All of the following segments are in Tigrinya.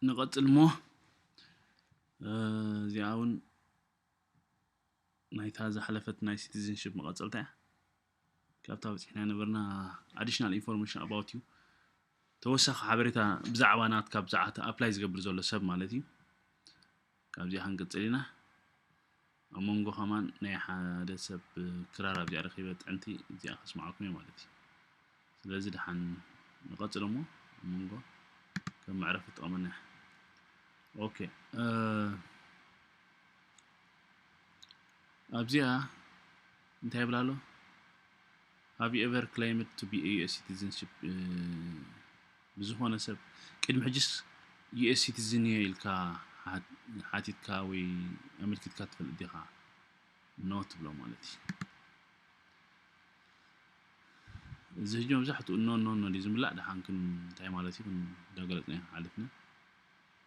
ንቐጽል እሞ እዚኣ እውን ናይታ ዝሓለፈት ናይ ሲቲዝንሽፕ መቐጸልታ እያ። ካብታ በጺሕና ነበርና additional information about you፣ ተወሳኺ ሓበሬታ ብዛዕባ ናትካ፣ ብዛዕባ ኣፕላይ ዝገብር ዘሎ ሰብ ማለት እዩ። ካብዚኣ ክንቅጽል ኢና። ኣብ መንጎ ከማን ናይ ሓደ ሰብ ክራር ኣብዚኣ ረኺበ ጥዕምቲ እዚኣ ከስምዓኩም እየ ማለት እዩ። ስለዚ ደሓን ንቐጽል እሞ ኣብ መንጎ ከም መዕረፊ ትጠቕመና እያ። ኦኬ፣ ኣብዚኣ እንታይ ይብል ኣሎ? Have you ever claimed to be a U S citizenship? ብዝኾነ ሰብ ቅድሚ ሕጅስ U S citizen እየ ኢልካ ሓቲትካ ወይ ኣመልኪትካ ትፈልጥ ዲኻ? ኖ ትብሎ ማለት እዩ። እዚ ሕጂ መብዛሕትኡ ኖ ኖ ኖ ድዩ ዝምላእ? ደሓን ክን እንታይ ማለት እዩ? ክን እንዳገለጽና ኢና ሓሊፍና።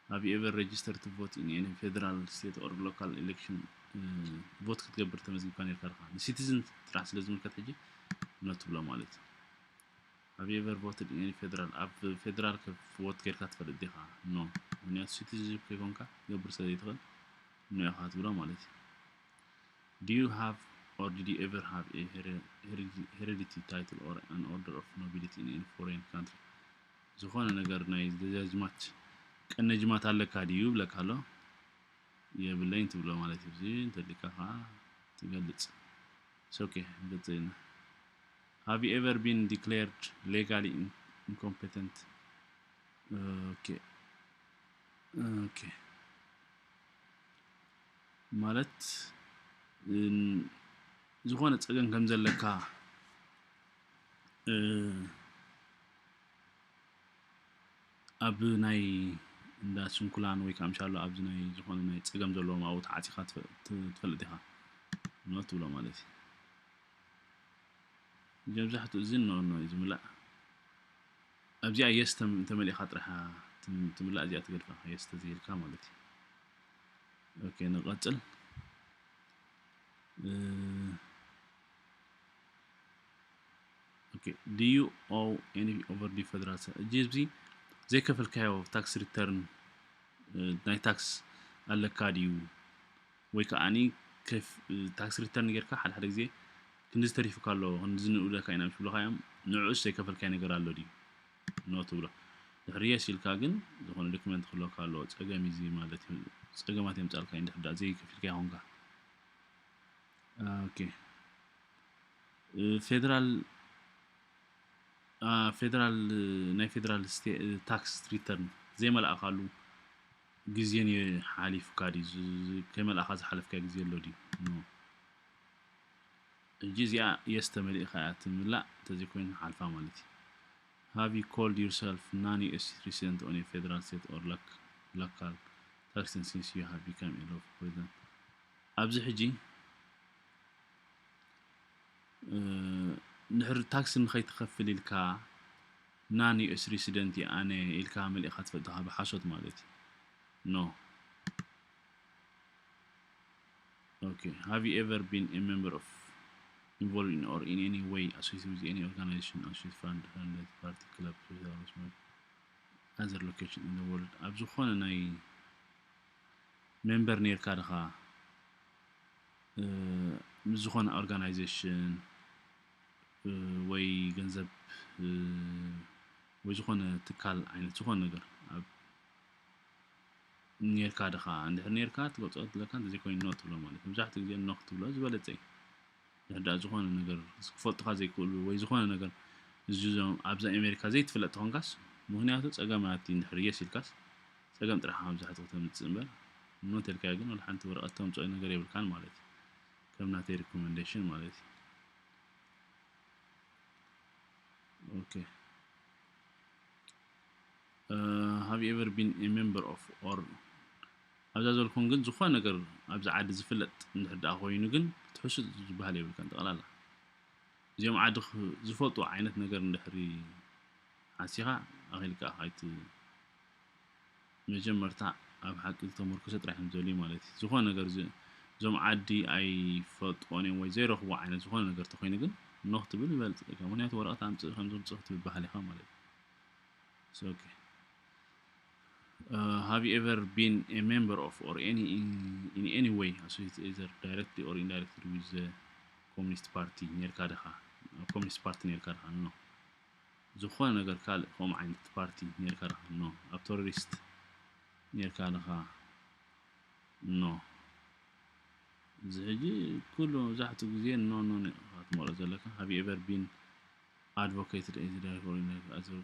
Have you ever registered to vote in any federal, state or local election? ቮት ክትገብር ተመዝጊብካ ነርካ ዲኻ? ንሲቲዝን ጥራሕ ስለ ዝምልከት ሕጂ ኖ ትብሎ ማለት እዩ። Have you ever voted in any federal? ኣብ ፌደራል ቮት ጌርካ ትፈልጥ ዲኻ? ኖ። ምክንያቱ ሲቲዝንሽፕ ከይኮንካ ትገብር ስለ ዘይትኽእል ኖ ኢኻ ትብሎ ማለት እዩ። Do you have or did you ever have a heredity title or an order of nobility in any foreign country? ዝኾነ ነገር ናይ ደጃዝማች ቀነጅማት ኣለካ ድዩ ይብለካ ኣሎ። የብለይን ትብሎ ማለት እዩ። እዚ እንተሊካ ከዓ ትገልጽ። ኦኬ፣ ንገልጽ ኢና። Have you ever been declared legally incompetent? ኦኬ፣ ኦኬ። ማለት ዝኾነ ጸገም ከም ዘለካ ኣብ ናይ እንዳ ስንኩላን ወይ ከዓ ምሻሎ ኣብዚ ናይ ዝኾነ ናይ ጸገም ዘለዎም ኣብኡ ተዓጺኻ ትፈልጥ ኢኻ ኖ ትብሎ ማለት እዩ። መብዛሕትኡ እዚ ኖ ኖ እዩ ዝምላእ። ኣብዚኣ የስ እንተመሊእካ ጥራሕ ትምላእ እዚኣ ትገድፋ የስ ተዘይልካ ማለት እዩ። ኦኬ ንቐጽል። ኦኬ do you owe any overdue federal? እዚ ዘይከፈልካዮ ታክስ ሪተርን ናይ ታክስ ኣለካ ድዩ? ወይ ከዓ ታክስ ሪተርን ጌርካ ሓደ ሓደ ግዜ ክንድዚ ተሪፉካ ኣሎ ክንድዚ ንእለካ ኢና ምስ ብሉካ እዮም ንዕኡስ ዘይከፈልካይ ነገር ኣሎ ድዩ? ኖ ትብሎ። ድሕሪ የስ ኢልካ ግን ዝኾነ ዶክመንት ክህልወካ ኣለዎ። ጸገም እዩ እዚ ማለት እዩ። ጸገማት የምጻልካ እዩ እንድሕር ደኣ ዘይከፊልካዮ ኮንካ። ኦኬ ፌደራል ፌደራል ናይ ፌደራል ታክስ ሪተርን ዘይመልኣካሉ ግዜ ሓሊፉካ ድዩ? ከይመልኣካ ዝሓለፍካዮ ግዜ ኣሎ ድዩ? ሕጂ እዚኣ የስ ተመሊእካ እያ ትምላእ፣ እንተዘይኮይኑ ሓልፋ ማለት እዩ። Have you called yourself non-U S resident on a federal, state or local tax since you have become a lawful resident? ኣብዚ ሕጂ እንድሕር ታክሲ ንኸይትኸፍል ኢልካ non U S resident እየ ኣነ ኢልካ መሊእካ ትፈልጥ ዲኻ ብሓሶት ማለት እዩ። No. Okay. Have you ever been a member of, involved in or in any way associated with any organization, association, fund, fund, party, club, social or small other location in the world? ኣብ ዝኾነ ናይ ሜምበር ኔርካ ዲኻ ምስ ዝኾነ ኦርጋናይዜሽን ወይ ገንዘብ ወይ ዝኾነ ትካል ዓይነት ዝኾነ ነገር ኣብ ኔርካ ዲኻ? እንድሕር ኔርካ ትገልጾ ኣለካ፣ እንተዘይኮይኑ ኖ ትብሎ ማለት እዩ። መብዛሕትኡ ግዜ ኖ ክትብሎ ዝበለጸ እዩ። እንድሕር ደኣ ዝኾነ ነገር ክፈልጡኻ ዘይክእሉ ወይ ዝኾነ ነገር እዞም ኣብዛ ኣሜሪካ ዘይትፍለጥ ተኾንካስ፣ ምኽንያቱ ጸገማት እንድሕር የስ ኢልካስ ጸገም ጥራሕ መብዛሕትኡ ተምጽእ እምበር ኖ ተልካዮ ግን ወላ ሓንቲ ወረቐት ተምጽኦ ነገር የብልካን ማለት እዩ። ከም ናተይ ሪኮመንዴሽን ማለት እዩ። ኦኬ። Have you ever been a member of or ኣብዛ ዘልኩም ግን ዝኾነ ነገር ኣብዚ ዓዲ ዝፍለጥ እንድሕር ደኣ ኮይኑ ግን ትሕሱ ዝበሃል የብልካን ጠቕላላ። እዚኦም ዓዲ ዝፈልጡ ዓይነት ነገር እንድሕሪ ሓሲኻ ኣኺልካ ኣይት መጀመርታ ኣብ ሓቂ ዝተመርኮሰ ጥራሕ እዮም ዝደልዩ ማለት እዩ። ዝኾነ ነገር እዞም ዓዲ ኣይፈልጥዎን እዮም ወይ ዘይረኽብዎ ዓይነት ዝኾነ ነገር ተኾይኑ ግን ኖ ክትብል ይበልጽ። ምኽንያቱ ወረቐት ኣምጽእ ከም ዘምጽእ ክትብል በሃል ኢኻ ማለት እዩ። So okay. Uh, have you ever been a member of or any in, in any way associated either directly or indirectly with the Communist Party? ኔርካ ዲኻ? ኣብ ኮሚኒስት ፓርቲ ኔርካ ዲኻ? ኖ። ዝኾነ ነገር ካልእ ከምኡ ዓይነት ፓርቲ ኔርካ ዲኻ? ኖ። ኣብ ቴሮሪስት ኔርካ ዲኻ? ኖ። እዚ ሕጂ ኩሉ መብዛሕትኡ ግዜ ኖ ኖ ኢኻ ትመርጾ ዘለካ። Have you ever been advocated as a direct or indirect as a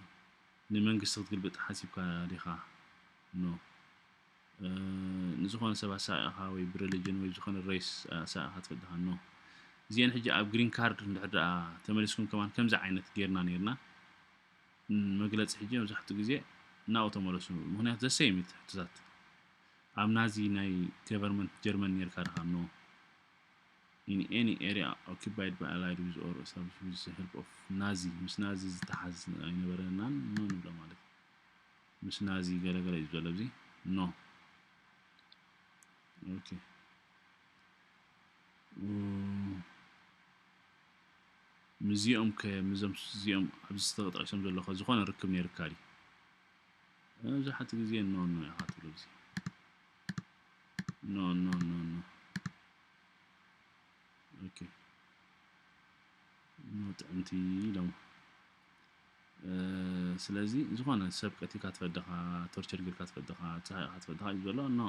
ንመንግስቲ ክትግልብጥ ሓሲብካ ዲኻ? ኖ። ንዝኾነ ሰብ ኣሳቂኻ ወይ ብሪሊጅን ወይ ዝኾነ ሬስ ኣሳቂኻ ትፈልጥ ዲኻ? ኖ። እዚአን ሕጂ ኣብ ግሪን ካርድ እንድሕር ደኣ ተመሊስኩም ከማን ከምዚ ዓይነት ጌርና ኔርና። መግለጺ ሕጂ መብዛሕትኡ ግዜ ናብኡ ተመለሱ። ምኽንያቱ ዘሰይም እዩ እቲ ሕቶታት። ኣብ ናዚ ናይ ገቨርንመንት ጀርመን ኔርካ ዲኻ? ኖ። In any area occupied by allied with or established with the help of ናዚ፣ ምስ ናዚ ዝተሓዝ ኣይነበረናን ኖ ንብሎ ማለት እዩ። ምስ ናዚ ገለገለ እዩ ዘሎ ኣብዚ። ኖ። ኦኬ። ምስዚኦም ከ ምስዞም ምስዚኦም ኣብዚ ዝተጠቂሶም ዘለኹ ዝኾነ ርክብ ነይርካ ድዩ? መብዛሕትኡ ግዜ ኖ ኖ ኢኻ ትብሎ። እዚ ኖ ኖ ኖ ኖ። ኦኬ። ኖ ጥዕምቲ ኢሎም። ስለዚ ዝኾነ ሰብ ቀቲልካ ትፈልጥ ዲኻ፣ ቶርቸር ጌርካ ትፈልጥ ዲኻ፣ ተሳሒቕካ ትፈልጥ ዲኻ እዩ ዘሎ። ኖ።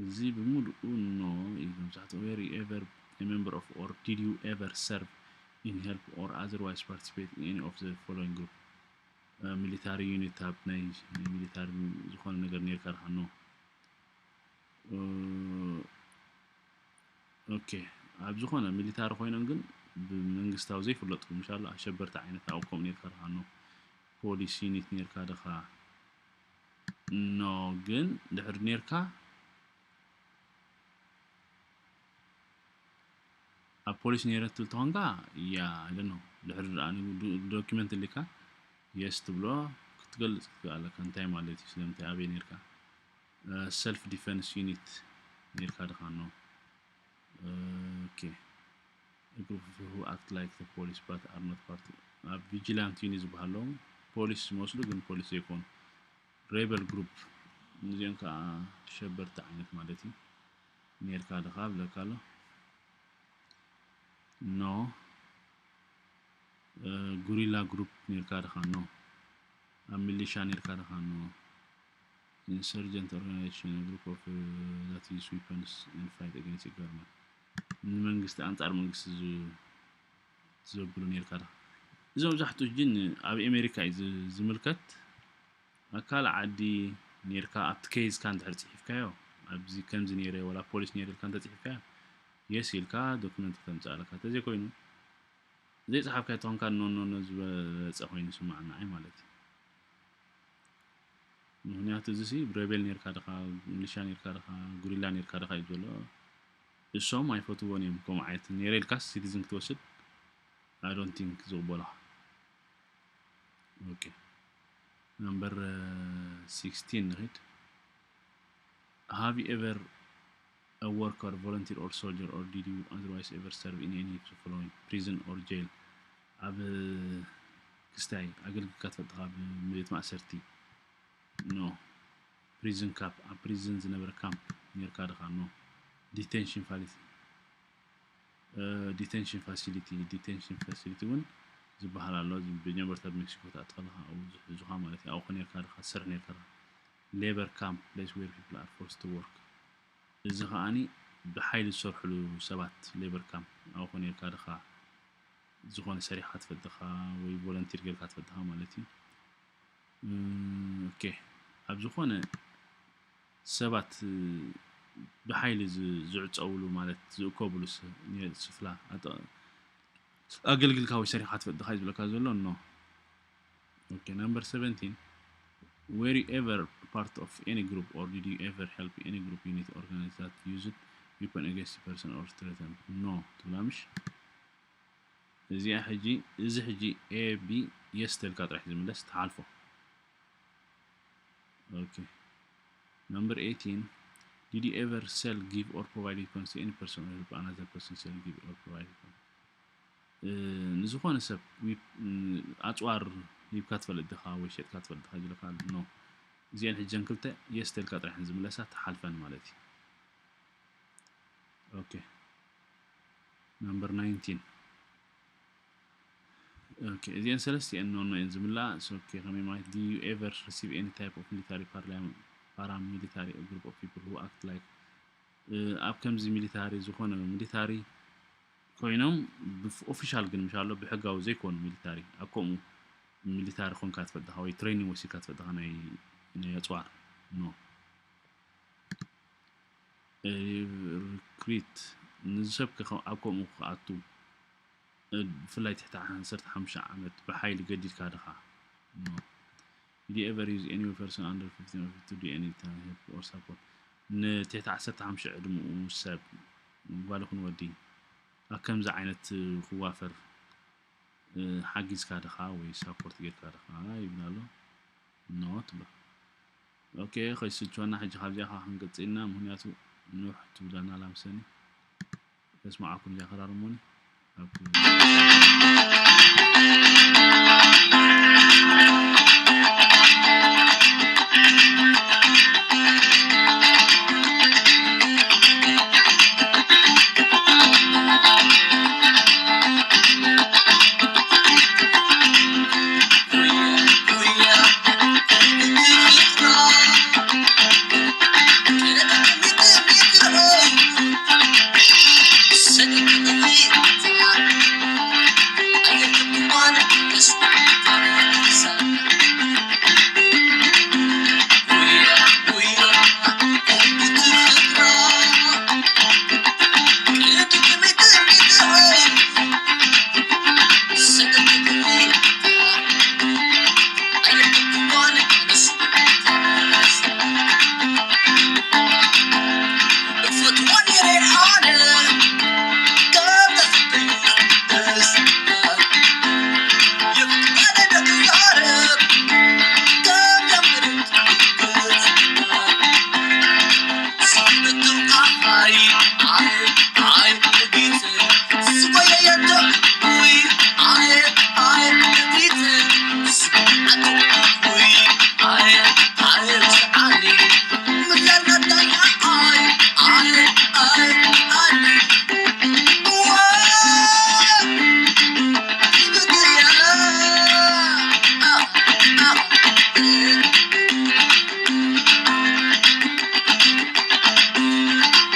እዚ ብምሉኡ ኖ እዩ። መብዛሕትኡ were you ever a member of or did you ever serve in help or otherwise participate in any of the following group? ሚሊታሪ ዩኒት ኣብ ናይ ሚሊታሪ ዝኾነ ነገር ኔርካ ዲኻ? ኖ። ኦኬ፣ ኣብ ዝኾነ ሚሊታሪ ኮይኖም ግን ብመንግስታዊ ዘይፍለጡ ምሻሎ ኣሸበርቲ ዓይነት ኣብ ከምኡ ኔርካ ዲኻ? ኖ። ፖሊስ ዩኒት ኔርካ ዲኻ? ኖ። ግን ድሕር ኔርካ ኣብ ፖሊስ ኔረ ትብል ተኾንካ ያ I don't know ድሕር ደኣ ዶኪመንት እልካ የስ ትብሎ ክትገልጽ ክትክእል ኣለካ እንታይ ማለት እዩ ስለምንታይ ኣበይ ኔርካ ሰልፍ ዲፈንስ ዩኒት ኔርካ ዲኻ? ኖ። ኦኬ። A group of people who act like the police but are not part ኣብ ቪጂላንት ዩኒት ዝበሃሎም ፖሊስ ዝመስሉ ግን ፖሊስ ዘይኮኑ ሬበል ግሩፕ እዚኦም ከዓ ሸበርቲ ዓይነት ማለት እዩ። ኔርካ ዲኻ ብለካ ኣሎ። ኖ። ጉሪላ ግሩፕ ኔርካ ዲኻ? ኖ። ኣብ ሚሊሻ ኔርካ ዲኻ? ኖ። Insurgent organization group of that use weapons and fight against government ንመንግስቲ ኣንጻር መንግስቲ ዘብሉ ኔርካ ዲኻ? እዚ መብዛሕትኡ ሕጂ ኣብ ኣሜሪካ እዩ ዝምልከት። ኣብ ካልእ ዓዲ ኔርካ ኣብቲ ኬዝካ እንድሕር ጽሒፍካዮ ኣብዚ ከምዚ ኔረ ወላ ፖሊስ ኔረ ኢልካ እንተጽሒፍካዮ የስ ኢልካ ዶክመንት ተምጽእ ኣለካ። ተዘይኮይኑ ዘይጸሓፍካዮ ተኾንካ ኖ ኖ ኖ ዝበለጸ ኮይኑ ይስምዓኒ ንዓይ ማለት እዩ። ምኽንያቱ እዚ ሲ ሬቤል ኔርካ ዲኻ፣ ሚሊሻ ኔርካ ዲኻ፣ ጉሪላ ኔርካ ዲኻ እዩ ዘሎ። እሶም ኣይፈትዎን እዮም ከምኡ ዓይነት ኔረ ኢልካስ ሲቲዝን ክትወስድ I don't think ዝቕበሉኻ። ኦኬ። Number sixteen ንኺድ። Have you ever a worker, volunteer or soldier or did you otherwise ever serve in any of the following? Prison or jail? ኣብ ክስታይ ኣገልግልካ ትፈልጥኻ ብቤት ማእሰርቲ? ኖ። ፕሪዝን ካፕ ኣብ ፕሪዝን ዝነበረ ካምፕ ኔርካ ዲኻ? ኖ። ዲቴንሽን ፋሲሊቲ ዲቴንሽን ፋሲሊቲ ዲቴንሽን ፋሲሊቲ እውን ዝበሃል ኣሎ። ብጀመርታ ኣብ ሜክሲኮ ትኣቲ ከለኻ ኣብኡ ዝሕዙኻ ማለት እዩ። ኣብኡ ኔርካ ዲኻ ትሰርሕ ኔርካ ዲኻ? ሌበር ካምፕ place where people are forced to work እዚ ከኣኒ ብሓይሊ ዝሰርሕሉ ሰባት ሌበር ካምፕ ኣብኡ ኔርካ ዲኻ? ዝኾነ ሰሪሕካ ትፈልጥኻ ወይ ቮለንቲር ጌርካ ትፈልጥኻ ማለት እዩ። ኦኬ ኣብ ዝኾነ ሰባት ብሓይሊ ዝዕፀውሉ ማለት ዝእከብሉ ስፍላ ኣገልግልካ ወይ ሰሪሕካ ትፈልጥኻ እዩ ዝብለካ ዘሎ ኖ። Okay, number seventeen. Were you ever part of any group or did you ever help any group unit organize that used weapon against a person or threaten? No ትብላ ምሽ? እዚኣ ሕጂ እዚ ሕጂ A B yes ተልካ ጥራሕ ዝምለስ ትሓልፎ። Okay. Number eighteen. Did you ever sell, give or provide weapons to any person or help another person sell, give or provide weapons? ንዝኾነ ሰብ ኣፅዋር ሂብካ ትፈልጥ ዲኻ ወይ ሸጥካ ትፈልጥ ዲኻ ኢለካ ኣሎ። እዚአን ሕጂ ክልተ የስ ተልካ ጥራሕ ዝምለሳ ተሓልፈን ማለት እዩ። ኦኬ፣ number nineteen። ኦኬ፣ እዚአን ሰለስቲአን ኖ ኖ እየን ዝምላ። ኦኬ፣ ከመይ ማለት do you ever receive any type of military paramilitary group of people who act like ኣብ ከምዚ ሚሊታሪ ዝኾነ ሚሊታሪ ኮይኖም ኦፊሻል ግን ምሻሎ ብሕጋዊ ዘይኮኑ ሚሊታሪ ኣብ ከምኡ ሚሊታሪ ኮንካ ትፈልጥኻ ወይ ትሬኒንግ ወሲድካ ትፈልጥኻ ናይ ናይ ኣፅዋር ኖ ሪክሪት ንዝሰብ ኣብ ከምኡ ክኣቱ ብፍላይ ትሕቲ ዓሰርተ ሓሙሽተ ዓመት ብሓይሊ ገዲድካ ድኻ do you ever use any person under fifteen or to do any help or support ንትሕቲ ዓሰርተ ሓሙሽተ ዕድምኡ ሰብ ጓል ይኹን ወዲ ኣብ ከምዚ ዓይነት ክዋፈር ሓጊዝካ ድኻ ወይ ሳፖርት ጌርካ ድኻ ይብል ኣሎ። ኖ ትብሎ። ኦኬ፣ ከይስልችወና ሕጂ ካብዚኣ ከዓ ክንቅጽልና፣ ምኽንያቱ ኑሕ ትብለና ላምሰኒ። ከስማዓኩም እያ ከራርሞኒ።